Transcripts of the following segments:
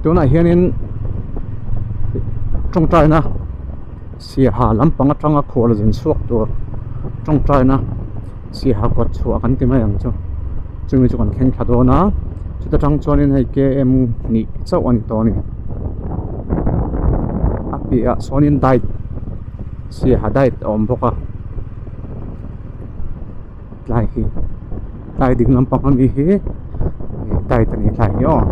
Tunah hianin tawngtaina siaha lampang atanga khual zin chhuak tur tawngtaina siaha kawt chhuah kan ti mai ang chu chumi chu kan thleng thla dawn a chuta tang chuanin hei km hnih chauh a ni tawh a ni a piahah sawnin diet siaha diet a awm bawk a tlai hi tlai ding lampang ami hi diet a ni tlai hi aw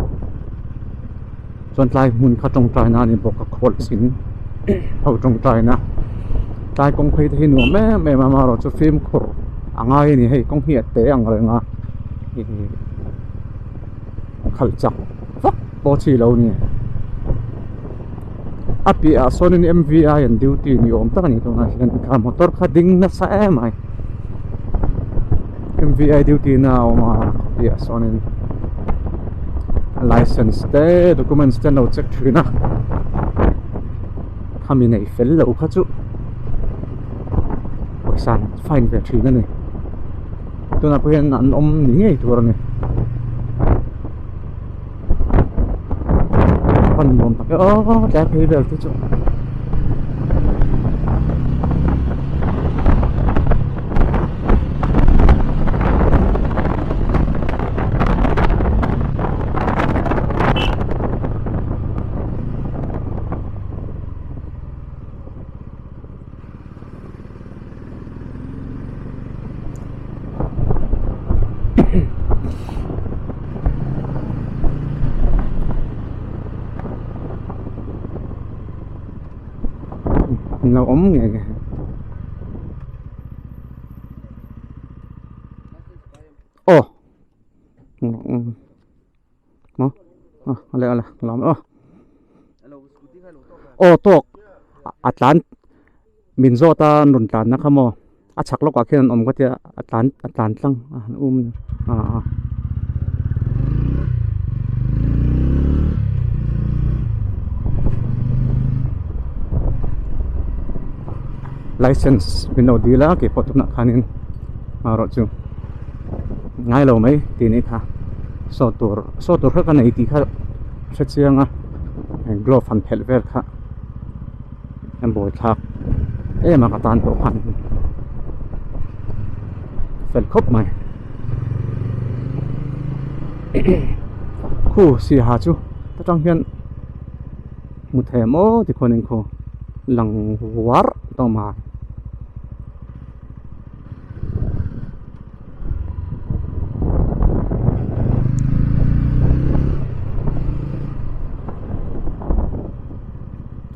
chuan tlai hmun kha tawngtaina a ni bawk a khawl sin ho tawngtaina tlai kawng phei te hi nuam em em a amaherawhchu fimkhur a ngai a ni hei kawng hi a te ang reng a ihh khalh chak vak pawh chi lo a ni a piahah sawnin m v i an duty ni awm tak a ni tunah hian kha motor kha ding nasa em mai m v i duty na a awm a piahah sawnin license te documents te an lo check thin a khami nei fel lo kha chu pawisa an fine ve thin a ni tunah pawh hian an awm ni ngei tur a ni. Hman nuam tak e aw tlai phei vel te chu. Lo awm ngei ngei aw maw a le a lawm aw aw tawk a tlan min zawt a an rawn tlan na kha maw a chhak lawkah khian an awm ka tia a tlan a tlan tlang a han um a a. License min lo dil a keipawh tunah khanin erawh chu ngai lo mai tih ni kha saw tur saw tur kha ka nei tih kha hre chiang a glove han phelh vel kha. An buai thlak em a ka tan pawh khan fel khawp mai khu siaha chu ta tang hian hmu thei ang aw tikhuanin khu lang var tawh mai.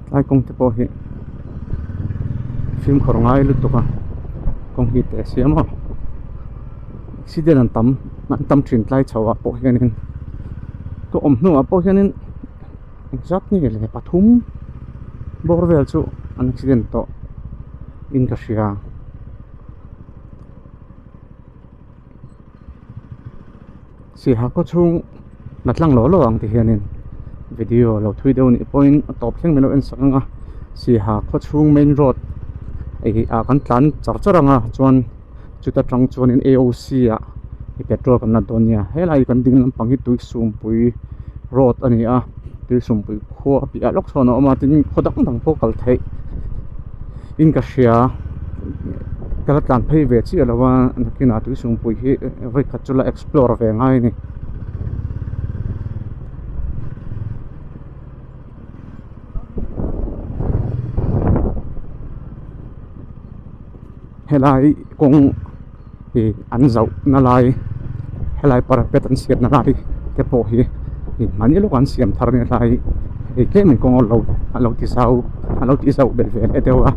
Tlai kawng te pawh hi fimkhur ngai lutuk a kawng hi teh siam a accident an tam an tam thin tlai chho ah pawh hianin ka awm hnuah pawh hianin engzat nge le pathum bawr vel chu an accident tawh in ka hria. Siaha khaw chhung la tlang lo lo ang ti hianin video lo thui deuh anih pawhin a tawp thleng mai lo en sak ang a Siaha khaw chhung main road ih ah kan tlan char char ang a chuan chuta tang chuanin A O C ah petrol kan la dawn nia helai kan ding lampang hi tuisumpui road a ni a tuisumpui khua piah lawk sawn a awm a tin khaw dang dang pawh kal theih in ka hria ka la tlan phei ve chiah lo a nakinah tuisumpui hi vawikhat chu la explore ve ngai a ni. Helai kawng ih an zauh na lai helai parapet an siam na lai te pawh hi ih mahni lawk an siam thar nia hlai hei tlem in kawng a lo a lo ti zau a lo ti zauh belh ve leh deuh a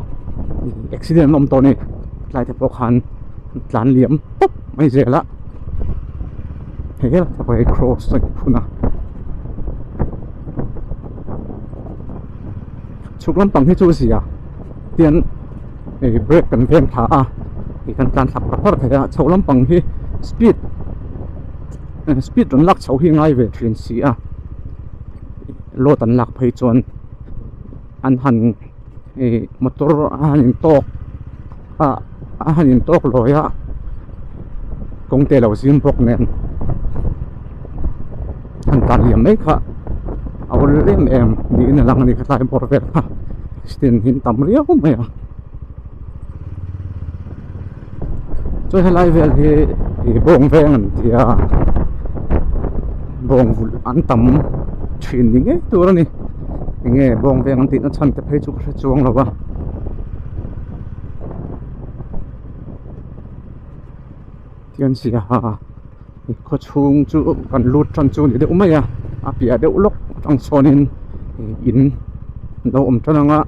ih accident an awm tawh a ni tlai te pawh khan tlan liam tawp mai zel a hei helai te pawh hi cross a inphun a chhuk lampang hi chu zia tian. Hei brake kan veng thla a ti kan tlan thlak par par thei a chho lampang hi speed speed rawn lak chho hi ngai ve thin si a load an lak phei chuan an han ih motor a han in tawk a a han in tawk lawi a kawng te lo zim bawk nen han tlan liam mai kha. a awl em em niin a lang a ni khatlai bawr vel kha accident hi an tam riau mai a chuan helai vel hi ih bawng veng an ti a bawng vulh an tam thin ni ngei tur a ni eng nge bawng veng an tihna chhan te phei chu ka hre chuang lo va. Tian siaha khaw chhung chu kan lut tan chu ni deuh mai a a piah deuh lawk atang sawnin in lo awm tan ang a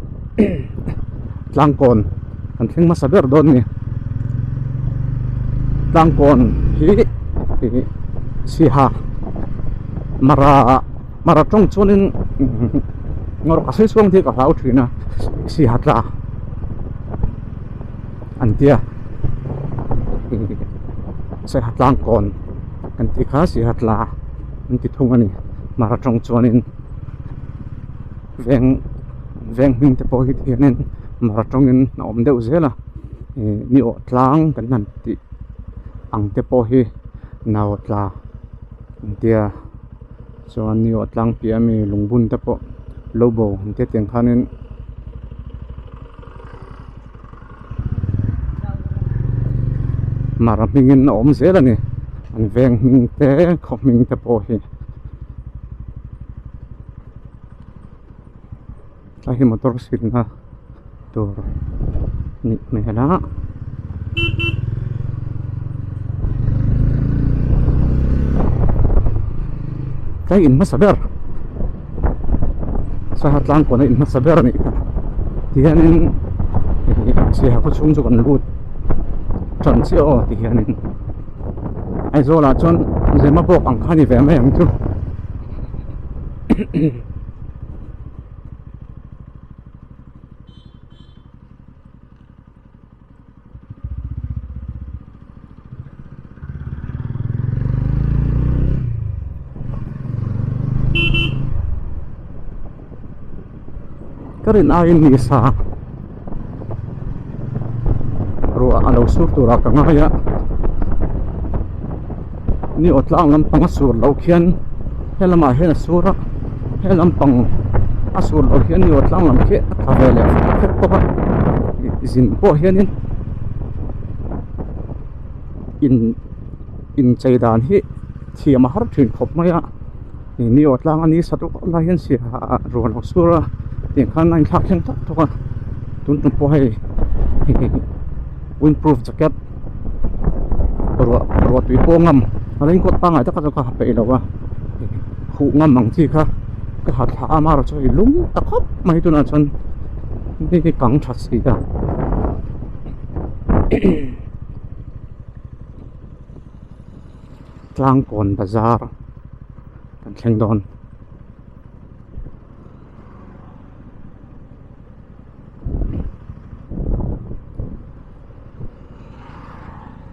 tlangkawn kan thleng hmasa ber dawn a ni tlangkawn hi ih siaha mara mara tawng chuanin ngawrh a sawi chhuang te hi ka hlau thin a siaha tla. An tia saiha tlang kawn kan tih kha saiha tla an ti thung a ni hmar atang chuanin veng veng hming te pawh hi tihianin hmar atangin a awm deuh zel a ih ni awh tlang kan han tih ang te pawh hi nau tla an tia chuan ni awh tlang piah ami lungbun te pawh lo bo ang te tiang khanin. Mara hmingin a awm zel a ni an veng hming te khaw hming te pawh hi a hi motor silna tur nih hmel a. Tlai in hmasa ber sangha tlang kawn a in hmasa ber a nih kha tihianin ih saiha khaw chhung chu kan lut tan chiah aw tihianin Aizawl ah chuan Zemabawk ang kha a ni ve mai ang chu. Ka rin aiin ni sa ruah a lo sur turah ka ngai a ni aw tlang lampang a sur loh khian he lamah hian a sur a he lampang a sur loh hian ni aw tlang lam khi a tla ve leh fek bawk a zin pawh hianin in inchei dan hi thiam a har thin khawp mai a ni aw tlang a ni sa deuh lai hian sirah ruah lo sur a tiang khan a inthlak thleng tawk tawk a tun tum pawh hei windproof jacket ruah ruah tui pawh ngam a raincoat pangngai tak kha ka ha peih lo a huh ngam ang chi kha ka ha thla a amaherawhchu chu hei lum ta khawp mai tunah chuan hei hi kang tha si a. Tlangkawn bazar kan thleng dawn.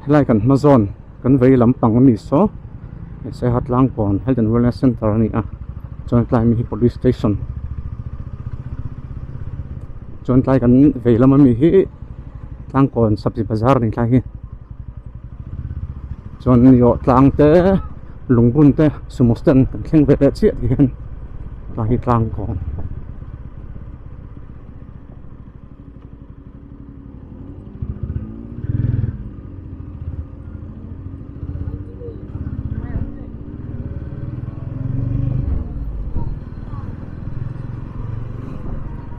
Helai kan hma zawn kan vei lampang ami saw Saiha Tlangkawn Health and Wellness Center a ni a chuan tlai mi hi Police Station chuan tlai kan vei lam ami hi Tlangkawn Sabzi Bazar a ni tlai hi chuan niawh tlang te lungbun te sumo stand kan thleng ve leh chiah ti hian tlai hi Tlangkawn.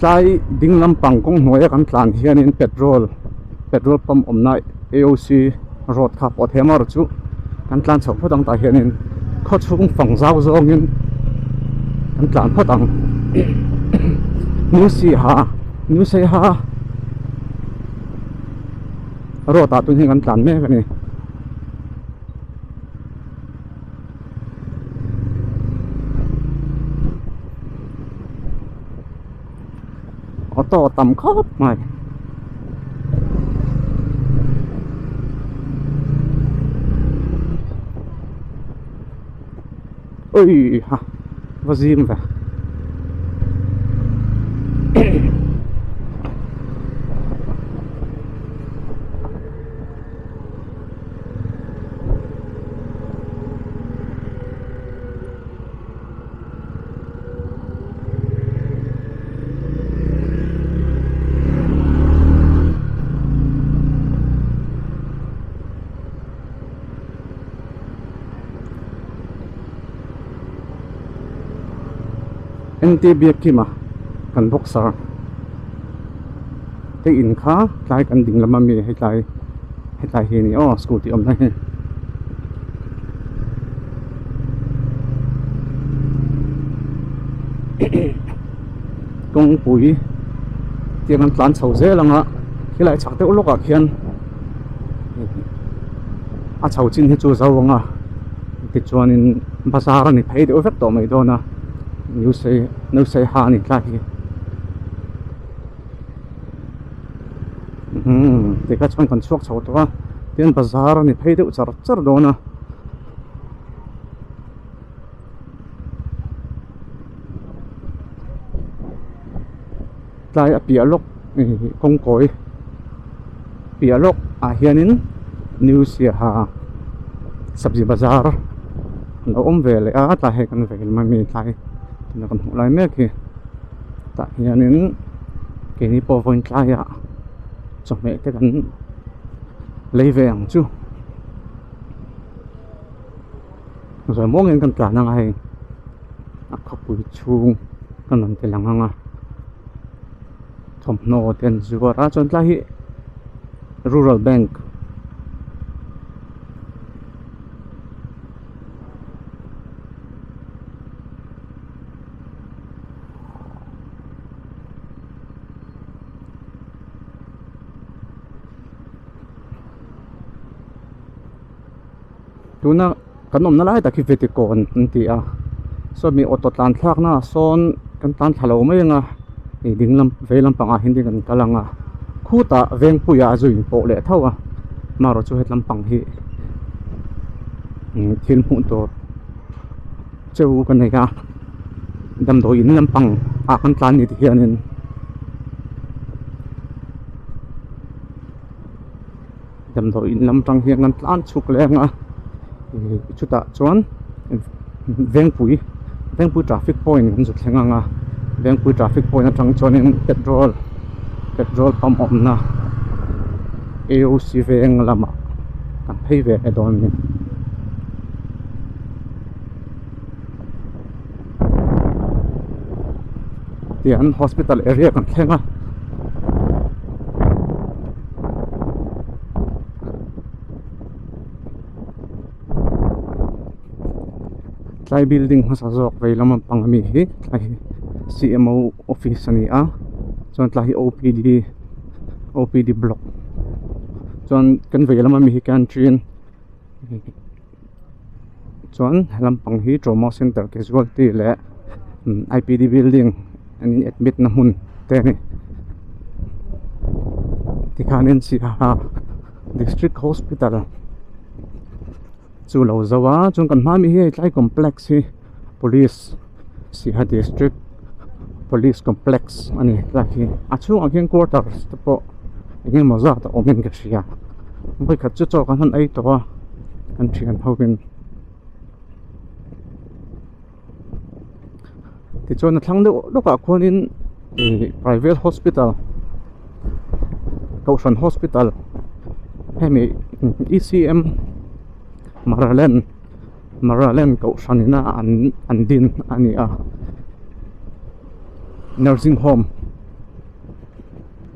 Tlai ding lampang kawng hnuaia kan tlan hianin petrol petrol pump awmna A_O_C road kha pawh thei amaherawh chu kan tlan chhoh phawt ang tah hianin khaw chhung fang zau zawngin kan tlan phawt ang new siha new saiha road ah tun hian kan tlan mek a ni. Auto a tam khawp mai. Ui ha va zim ve. NT Biakkima kan boxer te in kha tlai kan ding lam ami hetlai hetlai hi a ni aw scooty awmna hi. Kawngpui tiang an tlan chho zel ang a khilai chhak deuh lawkah khian a chho chin hi chu zo ang a tichuanin bazar a ni phei deuh vek tawh mai dawn a nusei nusei ha a ni tlai hi umm tikha chuan kan chhuak chho tawh a tin bazar a ni phei deuh char char dawn a. Tlai a piah lawk ih kawngkawi piah lawk ah hianin new siaha sabzi bazar a lo awm ve leh a tlai hei kan vei lam ami tlai tuna kan hmuh lai mek hi tah hianin keini pawh vawiin tlaiah chawhmeh te kan lei ve ang chu. Zawi muangin kan tlan anga hei a khawpui chhung kan rawn ti lang ang a thawmhnaw te an zuar a chuan tlai hi rural bank tuna kan awmna lai tak hi Vetikawn an ti a sawmi auto tlan thlak na ah sawn kan tlan thla lo mai ang a ih ding lam vei lampang ah hian kan kal ang a khutah vengpui ah a zu in pawh leh tho a marawh chu hetlam pang hi thil hmuh tur cheu ka nei a damdawi in lampang ah kan tlan ni ti hianin. Damdawi in lam tang hian an tlan chhuk leng a ih chutah chuan vengpui vengpui traffic point an zu thleng ang a vengpui traffic point atang chuanin petrol petrol pump awmna A_O_C veng lamah kan phei ve leh dawn a ni. Tian hospital area kan thleng a tlai building hmasa zawk vei lam pang ami hi tlai hi C_M_O office a ni a chuan tlai hi O_P_D O_P_D block chuan kan vei lam ami hi canteen Chuan he lampang hi trauma center casualty leh I_P_D building an in admit na hmun te a ni tikhanin Siaha district hospital chu lo zo a chuan kan hma ami hi hei tlai complex hi police Siaha district police complex a ni tlai hi a chhungah khian quarters te pawh eng emaw zat a awm in ka hria vawikhat chu chaw kan han ei tawh a kan thian ho in tichuan a thlang deuh lawkah khuanin ih private hospital kohhran hospital hemi E_C_M Maraland Maraland kohhran ina an an din a ni a nursing home.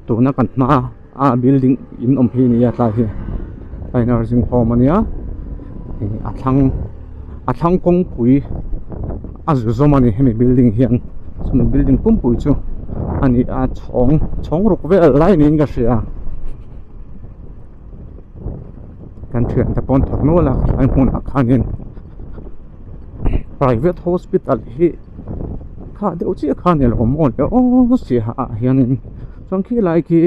Tuna kan hma a building in awm hi a ni a tlai hi tlai nursing home a nia ih a thlang a thlang kawngpui a zu zawm a ni hemi building hian chumi building pumpui chu a ni a chhawng chhawng ruk vel lai niin ka hria kan thiante pawh an thawk nual a khalai hmunah khanin private hospital hi. Kha deuh chiah kha a ni lo maw le aw Siaha ah hianin chuan khi lai khi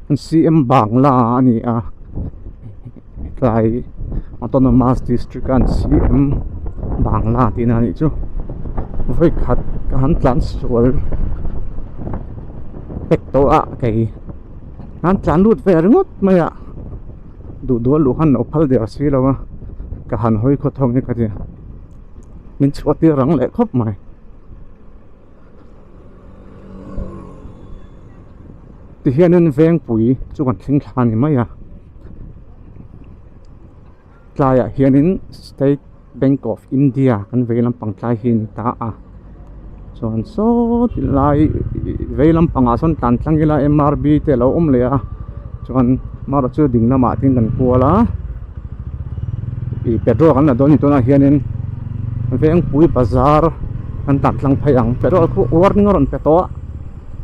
an C_M bangla a ni a tlai autonomous district a an C_M bangla tihna a nih chu vawi khat ka han tlan sual pek tawh a kei an tlan lut ve ringawt mai a duh duh a luh khan lo phal der si lo a ka han hawi khaw thawng hi ka ti. Min chhuah tir rang leh khawp mai. Tihianin vengpui chu kan thleng thla a ni mai a. Tlaiah hianin State Bank of India kan vei lampang tlai hi a ni ta a. Chuan saw ti lai vei lampangah sawn tlan tlang ila M R B te a lo awm leh a chuan marawh chu ding lamah te kan kual a ih petrol kan la dawn a ni tunah hianin vengpui bazar kan tlan tlang phei ang petrol khu warning a rawn pe tawh a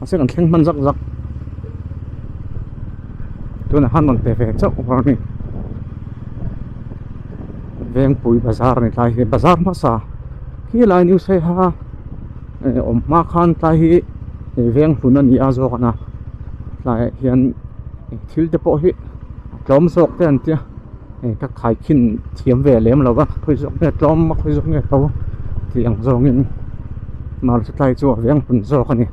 mahse kan thleng hman zak zak tunah khan rawn pe ve chauh warning vengpui bazar a ni tlai hi bazar hmasa. Khi lai new saiha eh awm hma khan tlai hi veng hlun a ni a zawk a tlaiah hian thil te pawh hi a tlawm zawk te an tia eh ka khaikhin thiam ve lem lo va khawi zawk nge tlawm a khawi zawk nge to tih ang zawngin mahse tlai chu a veng hlun zawk a ni.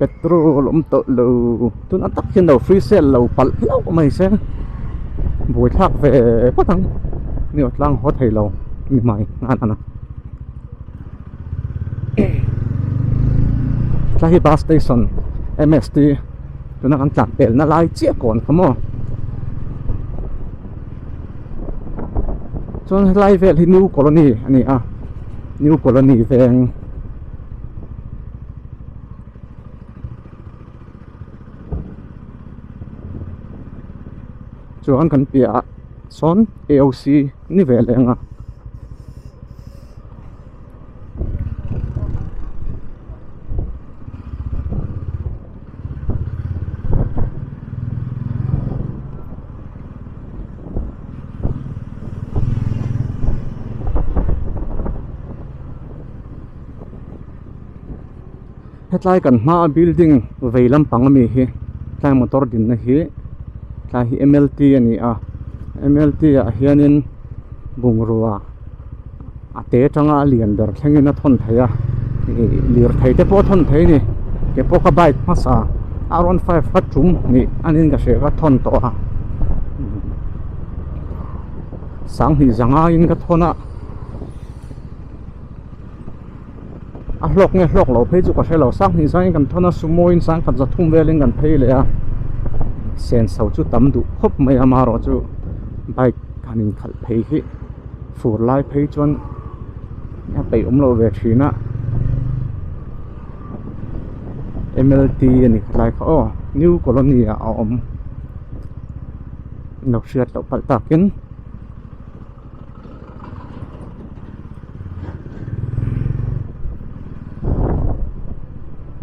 Petrol awm tawh lo tuna tak hian lo free sale lo palh hlauh mai se buaithlak ve phawt ang ni aw tlang haw thei lo ni mai nghal a na tlai hi bus station M S T tuna kan tlan pelna lai chiah kawn kha maw chuan helai vel hi new colony a ni a new colony veng. Chuan kan piahah sawn A O C ni ve leh ang a. Hetlai kan hmaa building vei lampang ami hi tlai motor dinna hi tlai hi M L T a ni a M L T ah hianin bungrua a te atanga a lian ber thlengin a thawn thei a ih lirthei te pawh a thawn thei a ni ke pawh ka bike hmasa R one five kha tum hnih a niin ka hria ka thawn tawh a sanghnih zangaiin ka thawn a. A hlawk nge hlawk lo phei chu ka hre lo sanghnih zangin kan thawn a sumo in sangkhat za thum velin kan phei leh a senso chu tam duh khawp mai a amaherawh chu bike han inkhalh phei hi fur lai phei chuan a peih awm loh ve thin a M L T a ni khatlai kha aw new colony ah a awm lo hriat loh palh takin.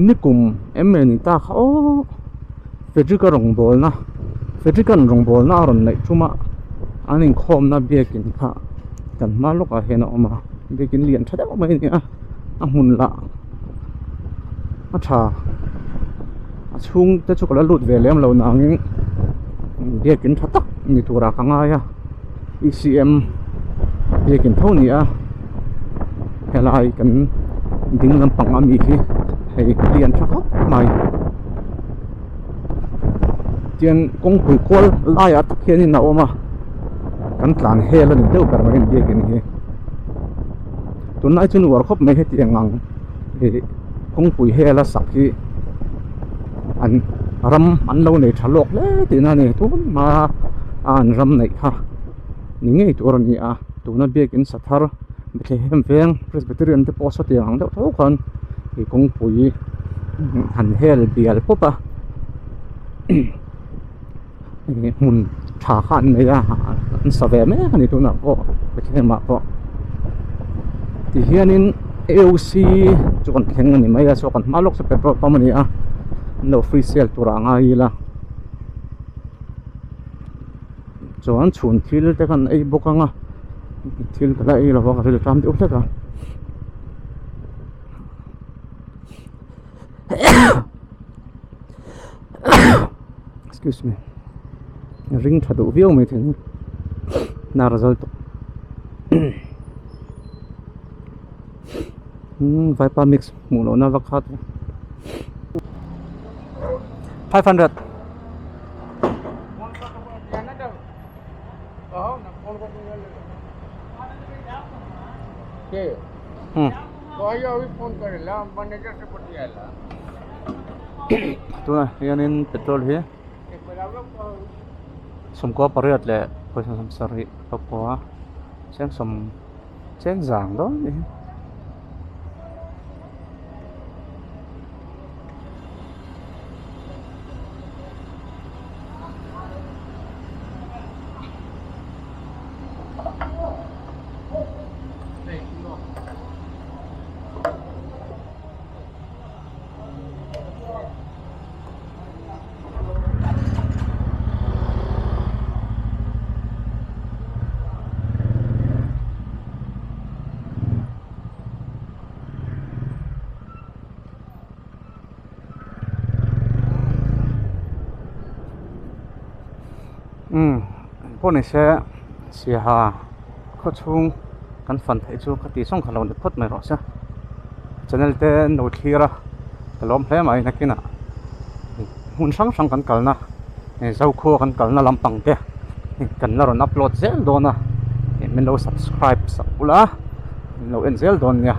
Nikum em em ni ta kha aw Frederick a rawngbawlna Frederick an rawngbawlna a rawn neih tum a an inkhawmna biakin kha kan hma lawkah hian a awm a biakin lian tha deuh mai a ni a a hmun lah a tha a chhung te chu ka la lut ve lem lo nangin biakin tha tak ni turah ka ngai a. E C M biakin tho a ni a helai kan ding lampang ami hi hei lian tha khawp mai tian kawngpui kual laiah tak hianin a awm a kan tlan hel a ni deuh ber mai a ni biakin hi tunlai chu nuar khawp mai hetiang ang ih kawngpui hela sak hi an ram an lo nei tha lawk hle tihna a ni tun hma a an ram neih kha ni ngei tur a ni a tuna biakin sa thar Bethlehem veng Presbyterian te pawh sawtiang ang deuh tho khan ih kawngpui han hel bial pawp a ih hmun tha kha an nei a an sa ve mek a ni tunah pawh Bethlehem ah pawh tihianin A O C chu kan thleng a ni mai a saw kan hma lawk chu petrol pump a ni a an lo free sale turah a ngai ila chuan chhun thil te khan ei bawk ang a thil ka la ei lo va ka riltam deuh hlek a. Excuse me ring tha duh viau mai thei ni hnar zal tawh umm vaipa mix hmuh lohna vak kha 500 Tunah hianin petrol hi. Sawmkua pariat leh pawisa sawmsarih pakua cheng sawm cheng zang dawn a nih hi. Umm pawh ni se siaha khaw chhung kan fan theih chu ka tih sawng kha lo ni phawt mai rawh se channel te an lo thlir a ka lawm hle mai nakinah hmun hrang hrang kan kalna zokhua kan kalna lampang te kan la rawn upload zel dawn a min lo subscribe sak ula min lo en zel dawn nia.